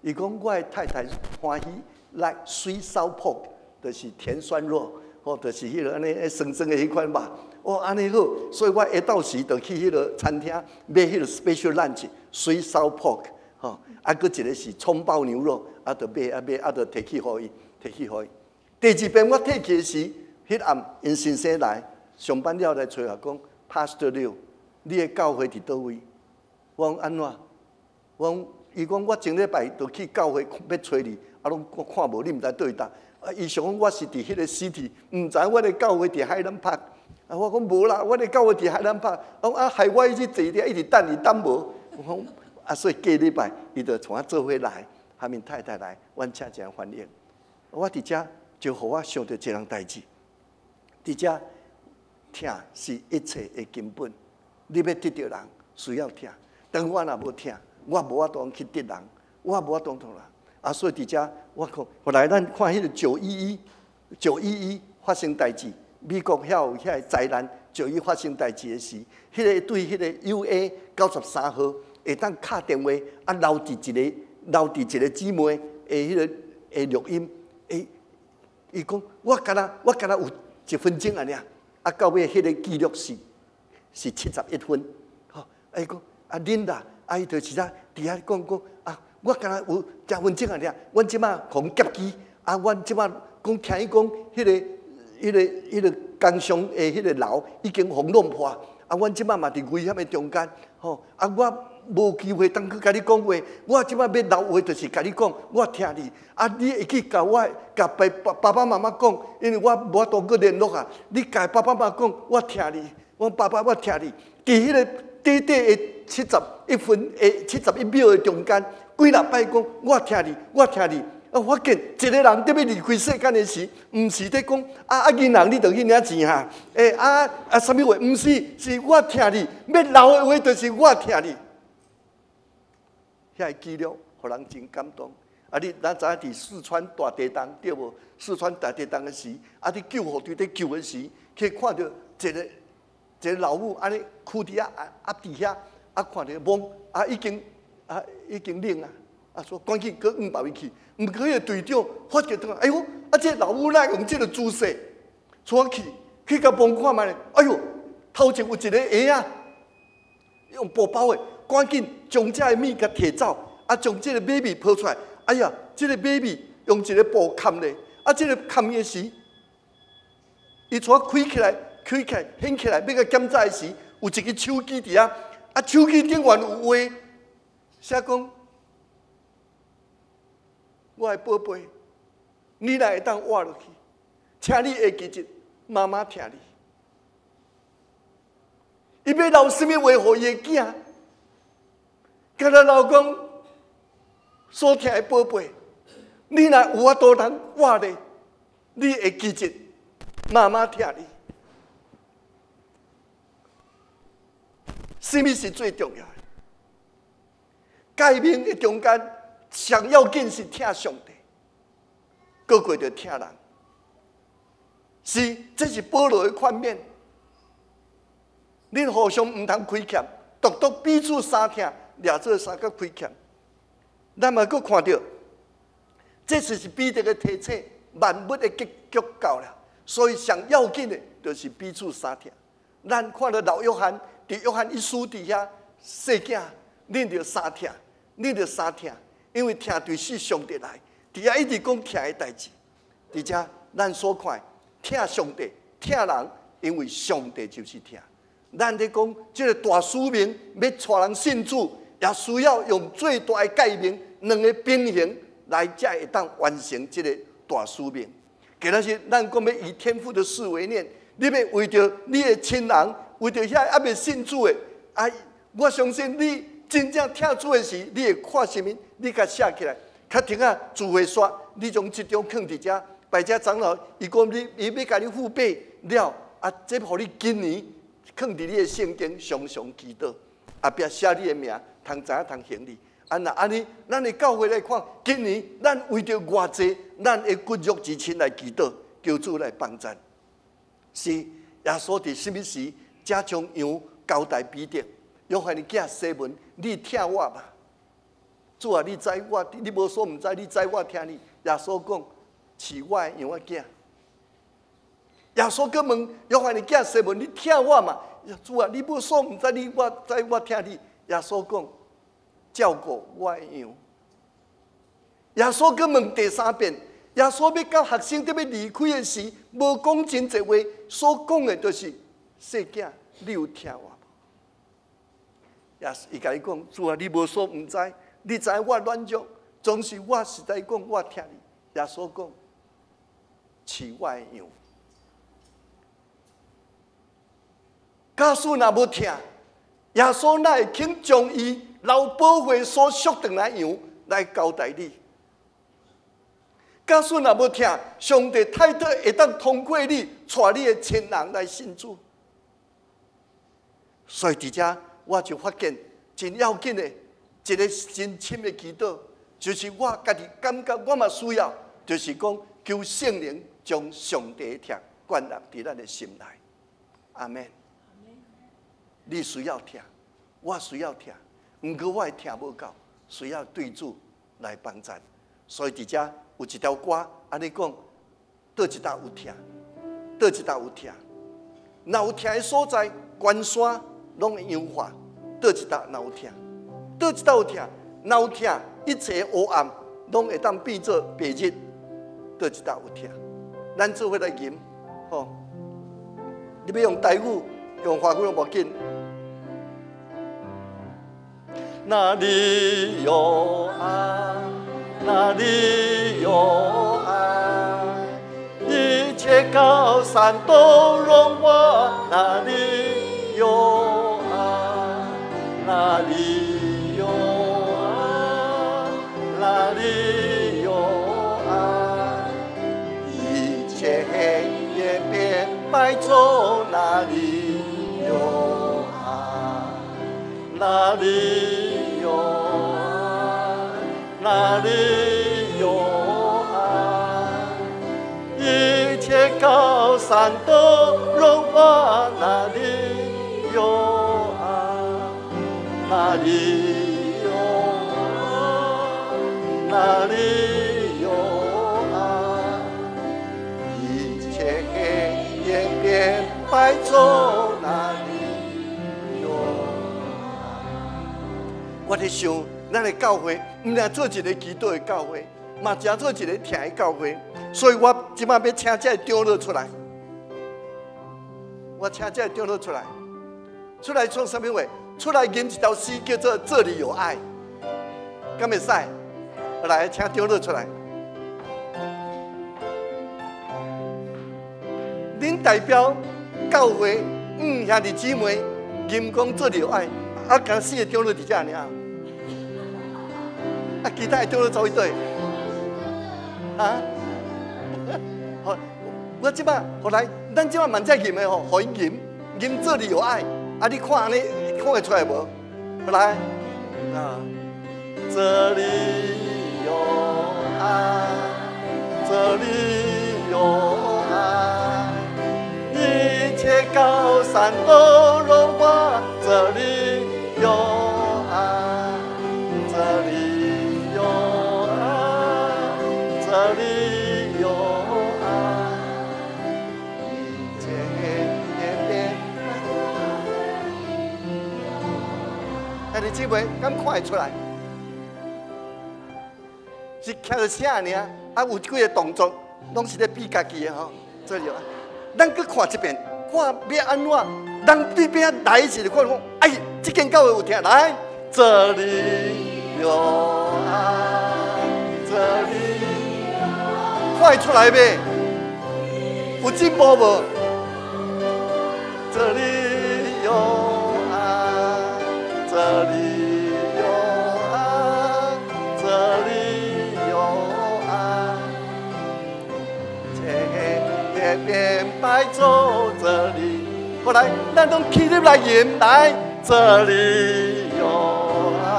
伊講我的太太歡喜 like sweet sour pork，就是甜酸肉，吼，就是彼個按呢酸酸的彼款肉。哦，按呢好，所以我下晝時就去彼個餐廳買彼個 special lunch，sweet sour pork，吼，啊，閣一個是蔥爆牛肉，啊，就買啊買，啊，就提去予伊，提去予伊。第二遍我提去的時，彼暗𪜶先生來上班了來揣我講，Pastor 劉，你的教會佇佗位？我講按怎？我講，伊講我前禮拜就去教會欲揣你，啊，攏我看無，你毋知佗位搭。啊，伊想講我是佇彼個 city，毋知我的教會佇 Highland Park。啊，我講無啦，我的教會佇 Highland Park。我講啊，害我一直坐佇遐，一直等伊等無。我講啊，所以過禮拜伊就帶我做伙來，和𪜶太太來，阮請一個歡迎。我佇遮就予我想著一項代誌，佇遮疼是一切的根本。你欲得著人，需要疼。當我若無疼，我無法度去得人，我無法度予人。啊，所以佇遮我講，後來咱看彼個911，九一一發生代誌，美國遐有遐個災難，九一發生代誌的時，彼個對彼個 UA 93號會當敲電話，啊留佇一個姊妹的彼個的錄音，欸，伊講我敢若有一分鐘按呢，啊到尾彼個記錄是71分，吼，啊伊講啊恁啦，啊伊就是啥佇遐講講啊，我敢若有一分鐘按呢，阮這馬予𪜶劫機，啊，阮這馬講聽伊講，彼個工廠的彼個樓已經予弄破，啊，阮這馬嘛佇危險的中間，吼，啊，我無機會當去共你講話，我這馬欲留話就是共你講，我疼你，啊，你會去共我共爸爸爸媽媽講，因為我無法度閣聯絡啊，你共爸爸媽媽講，我疼你，我爸爸我疼你，佇彼個短短的71分的71秒的中間，幾若擺講我疼你，我疼你，啊，發現一個人佇欲離開世間的時，毋是咧講啊啊，銀行你著去領錢哈？欸啊啊，啥物話？毋是，是我疼你，欲留的話就是我疼你。遐个記錄，予人真感動。啊！你咱知影佇四川大地震對無？四川大地震的時，啊！佇救護隊佇救的時，去看著一个一个老母按呢跍佇遐壓佇遐，啊看著懵，啊已經啊已經冷啊！啊說趕緊閣往別位去。毋過彼个隊長發覺到，哎喲，啊這个老母哪用這个姿勢，帶去去共摸看覓咧？哎喲，頭前有一个鞋仔，用布包的，趕緊將這个物共提走，啊將這个 baby 抱出來。哎呀，這个 baby 用一个布冚咧，啊這个冚的時，伊帶開起來，開起來，掀起來，欲共檢查的時，有一个手機佇遐，啊手機頂懸有話，寫講。我的寶貝，你若會當活落去，請你會記得媽媽疼你。伊欲留啥物話予伊的囝？敢若留講所疼的寶貝，你若有法度通活咧，你會記得媽媽疼你。啥物是最重要的？誡命的中間。上要緊是疼上帝，閣過著疼人。是，這是保羅的勸勉。恁互相毋通虧欠，獨獨彼此相疼，掠做相佮虧欠。咱嘛閣看著，這次是彼得的提醒，萬物的結局到了，所以上要緊的，就是彼此相疼。咱看著老約翰，佇約翰一書佇遐，細囝，恁著相疼，恁著相疼。因為疼對是上帝來，佇遐一直講疼的代誌。佇遮咱所看，疼上帝、疼人，因為上帝就是疼。咱咧講這个大使命，欲帶人信主，也需要用最大的誡命，兩个平衡來才會當完成這个大使命。今仔日咱講欲以天父的事為念，你欲為著你的親人，為著遐猶未信主的，啊，我相信你真正疼主的時，你會看啥物？你共寫起來，較停仔聚會煞，你將這張囥佇遮，擺遮長老，伊講你，伊欲共你付費了，啊，這予你今年囥佇你的聖經，常常祈禱，後壁寫你的名，通知影通還你。啊，若按呢，咱的教會來看，今年咱為著偌濟，咱的骨肉之親來祈禱，求主來幫贊。是耶穌佇啥物時，才將羊交代彼得？約翰的囝西門，你疼我嗎？主啊，你知我，你無所毋知，你知我疼你。耶穌講，飼我的羊仔囝。耶穌閣問約翰的囝西門，你疼我嗎？主啊，你無所毋知，你我知我疼你。耶穌講，照顧我的羊。耶穌閣問第三遍，耶穌欲佮學生佇欲離開的時，無講真濟話，所講的就是細囝，你有疼我無？耶穌伊共伊講，主啊，你無所毋知。你知我軟弱，總是我實在講我疼你。耶穌講，飼我的羊。假使若無疼，耶穌哪會肯將伊流寶血所贖轉來羊來交代你？假使若無疼，上帝態度會當通過你，帶你的親人來信主。所以佇遮我就發現真要緊的。一个真深的祈禱，就是我家己感覺我嘛需要，就是講求聖靈將上帝的疼灌入佇咱的心內。阿們。你需要疼，我需要疼，毋過我的疼無夠，需要對主來幫贊。所以佇遮有一條歌，按呢講，佗一搭有疼，佗一搭有疼，若有疼的所在，關山攏會融化，佗一搭若有疼。佗一搭有疼，若有疼，一切黑暗攏會當變做白日。佗一搭有疼，咱做伙來吟，吼！你欲用台語，用華語攏無緊。哪裡有愛，哪裡有愛，一切高山都融化。哪裡有愛，哪裡。哪裡有哪裡有愛？哪裡有愛？一切高山都融化，哪裡有愛？哪裡有愛？哪裡有愛？一切黑夜變白晝，哪裡有愛？我咧想，咱的教會毋但做一个祈禱的教會，嘛誠做一个疼的教會。所以我這擺欲請這个長老出來，我請這个長老出來，出來創啥物話？出來吟一條詩，叫做《這裡有愛》，敢會使？來，請長老出來。恁代表教會，兄弟姊妹，吟講這裡有愛，啊，敢四個長老佇遮爾，啊，其他的長老走去佗？啊？好，我這擺後來，咱這擺慢才吟的吼，予𪜶吟，吟這裡有愛，啊，你看按呢，看會出來無？後來，啊，這裡有愛，這裡有愛，一切高山都融化，這裡有愛，這裡有愛，這裡有愛，一切黑夜變白。兄弟姊妹，敢看會出來？是徛著聲爾，啊，有幾个動作，攏是咧比家己的吼。這裡有愛，咱閣看一遍，看欲按怎？人對邊來時就看講，哎，這間教會有疼來，這裡有愛，這裡看會出來未？有進步無？這裡有愛，這裡有愛，這裡有愛，一切黑夜變白晝，這裡。後來，咱攏起立來吟來，這裡有愛，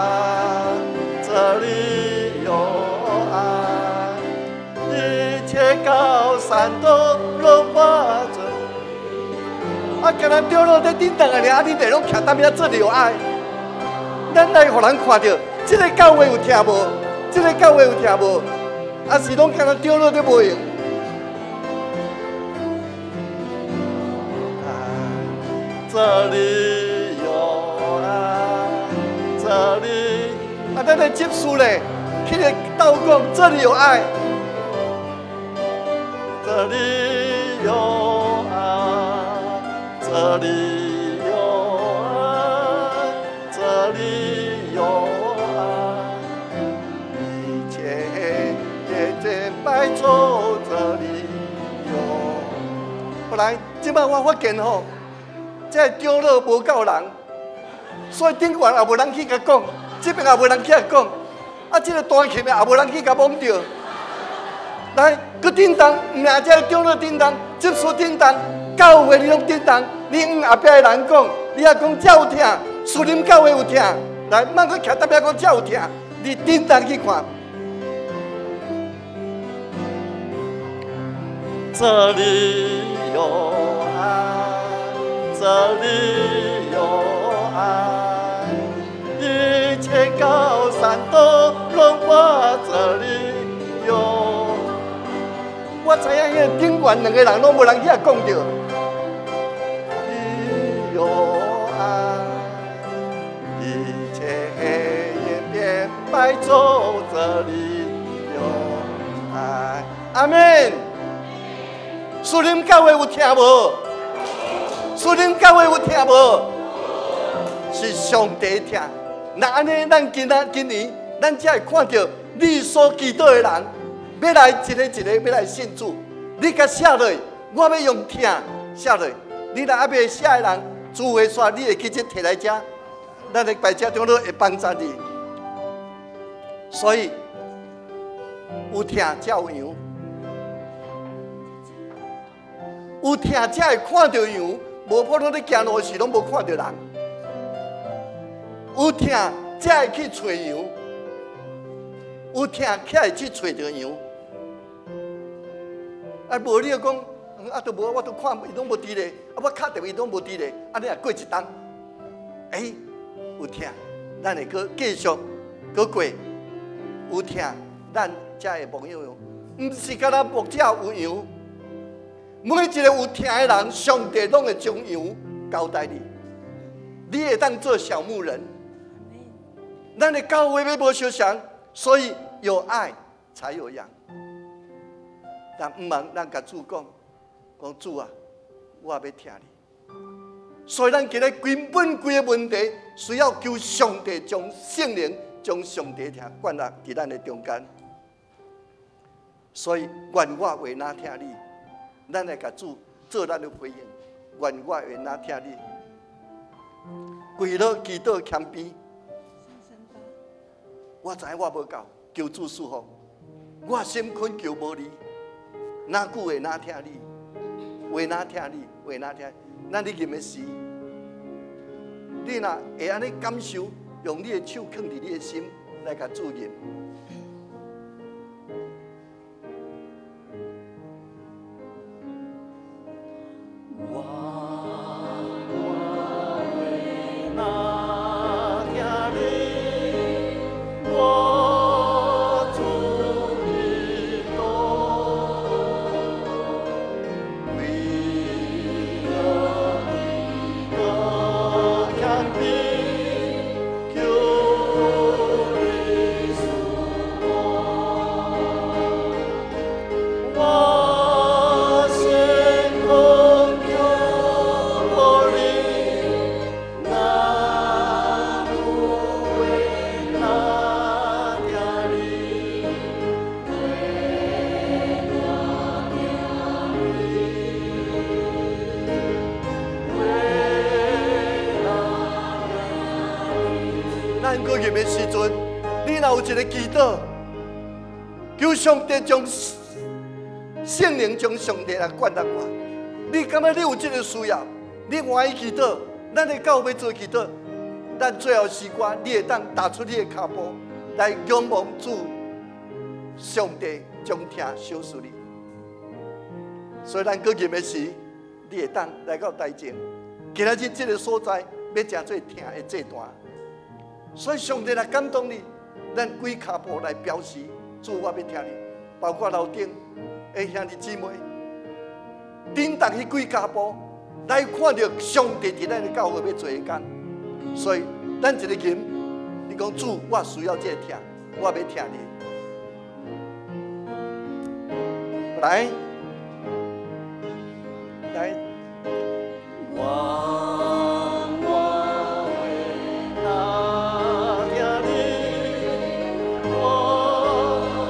這裡有愛，一切高山都融化這。啊，敢若長老佇頂檔的爾，啊，恁哋攏徛踮遐，這裡有愛。咱來予人看著，這个教會有疼無？這个教會有疼無？啊，是攏敢若長老佇無閒。這裡有愛，這裡啊，咱的執事咧，去咧鬥講，這裡有愛，這裡有愛，這裡有愛，這裡有愛，一切黑夜變白晝，這裡有。後來，這擺我發現吼，這個長老無夠人，所以頂懸也無人去共講，這邊也無人去共講，啊，這个彈琴的也無人去共摸著。來，閣叮當，毋但這个長老叮當，執事叮當，教會你攏叮當，你向後壁的人講，你也講這有疼，樹林教會有疼，來，莫閣徛踮遐講這有疼，你叮當去看。這裡有愛，這裡有愛，一切高山都融化，這裡有。我知影彼個頂懸兩个人攏無人去遐講著。有愛，一切黑夜變白晝，這裡有愛。阿們。樹林教會有疼無？樹林教會有疼無？是上帝疼。那按呢，咱今仔今年，咱才會看著你所祈禱的人，欲來一个一个欲來信主。你共寫落，我欲用疼寫落。你若猶未寫的人，聚會煞你會記得提來遮，咱的排遮長老會幫助你。所以有疼才有羊。有疼才會看著羊，無普通咧行路時攏無看著人。有疼才會去揣羊，有疼才會去揣著羊。啊，無你講，啊，都無，我都看伊攏無佇咧，啊，我敲電話伊攏無佇咧，啊，你若過一冬，欸，有疼，咱會閣繼續閣過，有疼，咱才會牧養羊，毋是干焦牧者有羊。每一個有疼的人，上帝攏會將羊交代你，你會當做小牧人。咱的教會欲無相仝，所以有愛才有羊。但毋茫咱共主講，講主啊，我欲疼你。所以咱今日根本規个問題，需要求上帝將聖靈、將上帝疼灌入佇咱的中間。所以願我話若疼你，咱來共主做咱的回應。願我會若疼你，跪落祈禱謙卑。我知影我無夠，求主賜福。我心懇求無離，哪久會若疼你？會若疼你？會若疼？咱咧吟的時，你若會按呢感受，用你的手囥佇你的心來共主吟。的時陣，你若有一個祈禱，求上帝將聖靈將上帝來灌入我。你感覺你有這個需要，你歡喜祈禱，咱的教會做祈禱，咱最後時間，你會當踏出你的跤步來仰望主，上帝將疼賞賜你。所以咱閣吟的時，你會當來到台前，今仔日這個所在欲成做疼的祭壇。所以上帝來感動你，咱跪跤步來表示主，我欲疼你。包括樓頂的兄弟姊妹，頂逐去跪跤步來看著上帝佇咱的教會欲做的工。所以咱一个吟，你講主，我需要這個疼，我欲疼你。來，來。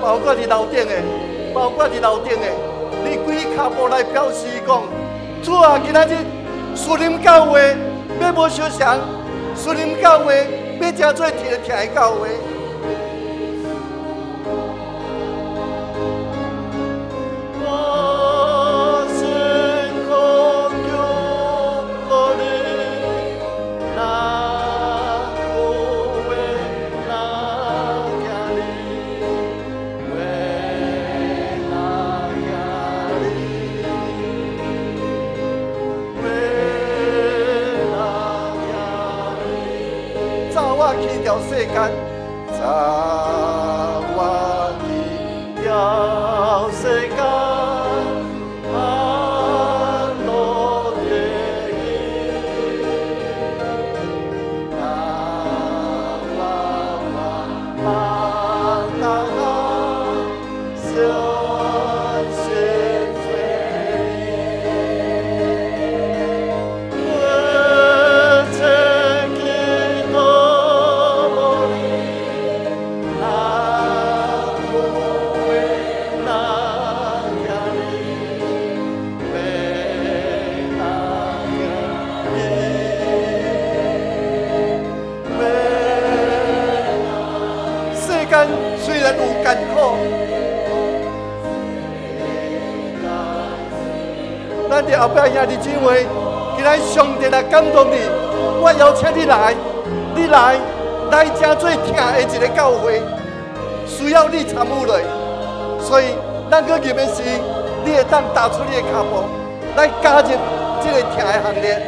包括佇樓頂的，包括佇樓頂的，你跪跤步來表示講，主啊，今仔日樹林教會欲無相仝，樹林教會欲成做疼疼的教會。世間，載我去到世間，安樂的地，我我當相信主。雖然有艱苦，咱佇後壁兄弟姊妹，今日上帝來感動你，我邀請你來，你來來成做疼的一个教會，需要你參與落。所以，咱閣入的時，你會當踏出你的跤步，來加入這个疼的行列。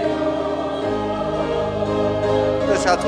多謝主。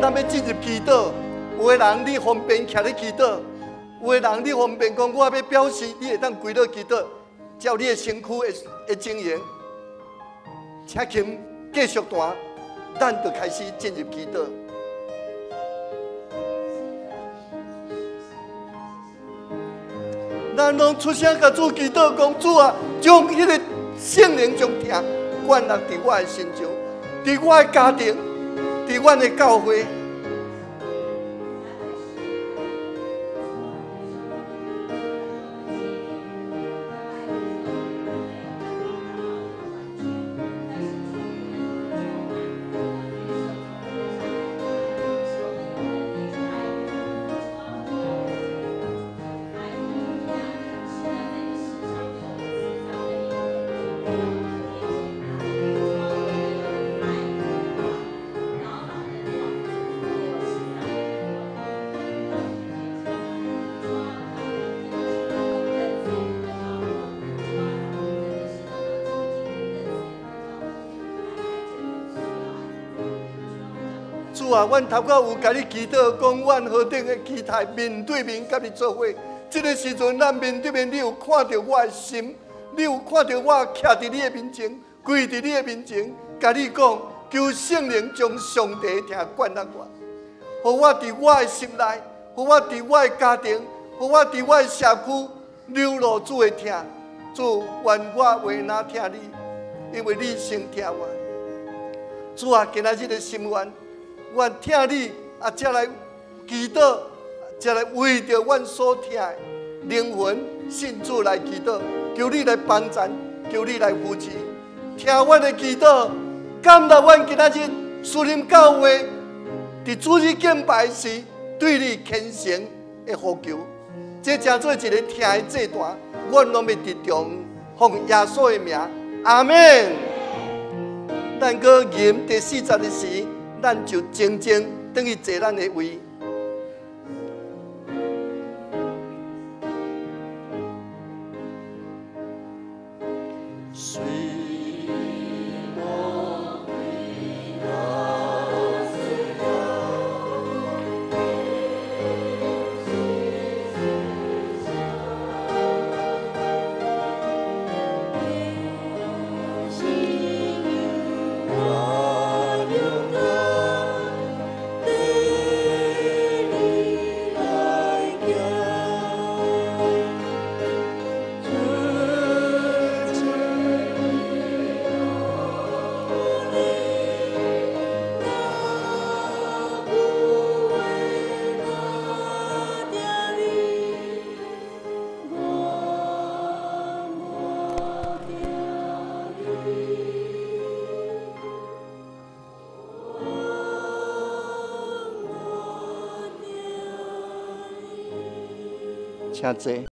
咱欲進入祈禱，有的人你方便徛咧祈禱，有的人你方便講，我欲表示你會當跪落祈禱，照你的身軀的情形，請琴繼續彈，咱就開始進入祈禱。咱攏出聲共主祈禱，講主啊，將彼个聖靈將疼灌落佇我的身上，佇我的家庭，佇阮的教會。主啊，阮頭拄有共你祈禱，講阮何等的期待面對面佮你做伙。這个時陣，咱面對面，你有看著我的心，你有看著我徛佇你的面前，跪佇你的面前，共你講，求聖靈將上帝的疼灌予我，予我佇我的心內，予我佇我的家庭，予我佇我的社區流露主的疼。主，願我話若疼你，因為你先疼我。主啊，今仔日的心願。願疼你，啊，才來祈禱，才來為著阮所疼的靈魂信主來祈禱，求你來幫贊，求你來扶持，聽阮的祈禱，感謝阮今仔日樹林教會佇主日敬拜時對你虔誠的呼求，這成做一个疼的祭壇，阮攏欲佇中奉耶穌的名，阿們。咱閣吟第四節的時，咱就靜靜轉去坐咱的位。請坐。